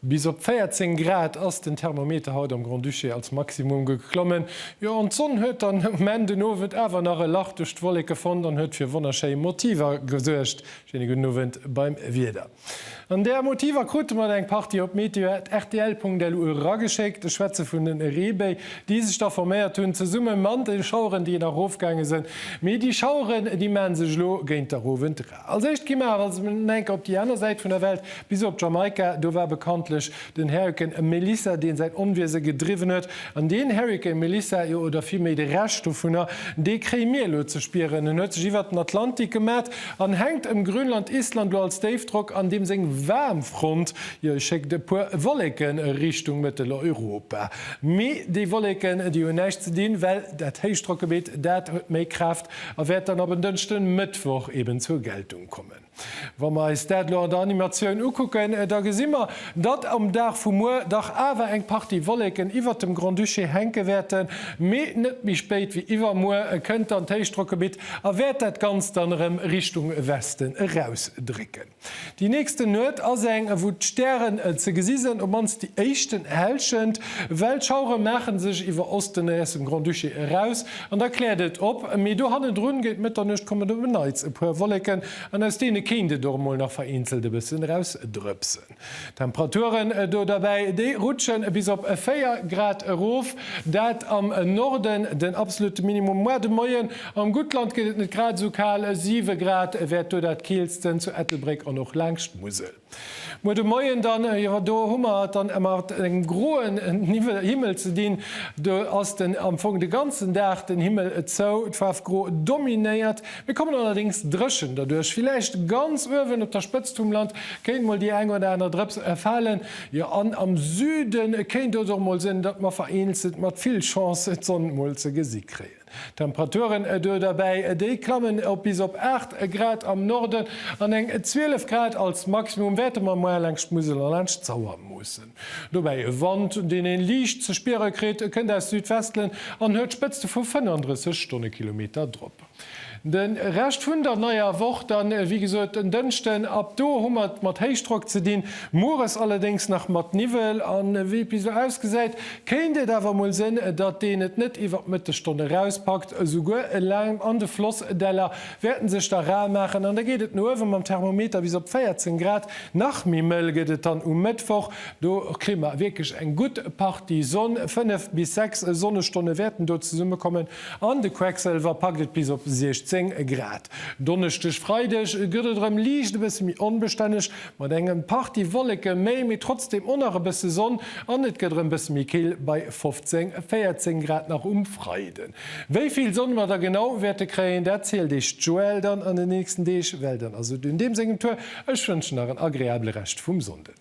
Bis op 14 Grad ass den Thermometer haut am Grand-Duché als Maximum geklommen. Jo, an d'Sonn huet dann um Enn den Owend awer nach e Lach duerch d'Wolleke fonnt an huet fir wonnerschéi Motiver gesuergt. Schéine gudden Owend beim Wieder. An där Motiver krute mer eng Partie op meteo@rtl.lu erageschéckt. Ech schwätze vun den Reebéi, déi sech da forméiert hunn, zesumme mat de Schaueren, déi erofgaange sënn. Mee déi Schaueren, déi maache sech elo géint der Owend rar. Als éischt gi mer awer also enker op déi aner Säit vun der Welt, bis op Jamaika. Do war bekanntlech den Hurrikan Melissa, deen säin Onwiese gedriwwen huet. An deen Hurrikan Melissa, jo oder villméi de Rescht dovunner, dee kréie mir elo ze spieren. En huet sech iwwert den Atlantik gemat an hänkt ëm Grönland, Island elo als Déifdrock, an deem seng Waarmfront, jo schéckt e puer Wolleke Richtung Mëtteleuropa. Mee déi Wolleken, déi hunn näischt ze dinn, well dat Héichdrockgebitt, dat huet méi Kraaft a wäert dann ab en Dënschden, Mëttwoch eben zur Geltung kommen. Wa mer eis dat elo an der Animatioun ukucken, da gesi mer, datt am Dag vu muer dach awer eng Partie Wolleken iwwert dem Grand-Duché hänke wäerten, mee net méi spéit wéi iwwermuer kënnt dann d'Héichdrockgebitt a wäert dat Ganzt dann erëm Richtung Westen erausdrécken. Déi nächsten Nuet ass eng, wou d'Stären ze gesi sënn, op mannst déi éischten Hälschent, well d'Schauere maache sech iwwer Osten aus dem Grand-Duché eraus an da kläert et op. Mee do hannendrun, géint Mëtternuecht, kommen op en Neits e puer Wolleken an aus deene kéint et och emol nach vereenzelt e bëssen erausdrëpsen. D'Temperaturen do derbäi, déi rutschen bis op 4 Grad erof, dat am Norden den absolute Minimum. Moar de Moien am Guttland gëtt et net grad esou kal, 7 Grad wäert do dat keelsten zu Ettelbréck an och laangscht d'Musel. Muer de Moien dann, jo do hu mer et dann mat engem groen Himmel ze dinn, do ass den am Fong de ganzen Dag den Himmel zou, d'Faarf gro dominéiert. Mir kommen allerdéngs dréchen derduerch, villäicht ganz uewen op der Spëtzt vum Land kéint mol déi eng oder aner Drëps falen, jo an am Süde kéint et och mol sinn, datt mer vereenzelt mat vill Chance d'Sonn mol ze gesi kréien. D'Temperaturen do derbäi, déi klammen op bis op 8 Grad am Norden an eng 12 Grad als Maximum wäerte mer muer laanscht d'Musel a laanscht d'Sauer moossen. Dobäi e Wand, deen ee liicht ze spiere kritt, kënnt aus Südwestlen an huet Spëtzte vu 35 Stonnekilometer drop. De Rescht vun der neier Woch dann, wéi gesot en Dënschden, ab do hu mer et mat Héichdrock ze dinn, mueres allerdéngs nach mat Niwwel. An wéi et bis elo ausgesäit, kéint et awer mol sinn, datt deen et net iwwer d'Mëttesstonn erauspackt. Esouguer eleng an de Flossdäller wäerten sech da rar maachen an da geet et no uewe mam Thermometer bis op 14 Grad. Nach méi mëll gëtt et dann um Mëttwoch, do kréie mer wierklech eng gutt Partie Sonn, 5 bis 6 Sonnestonne wäerten do zesummekommen. An de Quecksëlwer packt et bis op 16 Grad. Donneschdeg, Freideg gëtt et erëm liicht e bësse méi onbestänneg, mat engem Partie Wolleke méi, mee trotzdeem och nach e bësse Sonn an et gëtt erëm bësse méi kill bei 15, 14 Grad nach um Freiden. Wéi vill Sonn mer da genau wäerte kréien, dat zielt Iech d'Joëlle dann an den nächsten Deeg, well dann ass et un deem sengem Tour. Ech wënschen nach en agreabele Rescht vum Sonnden.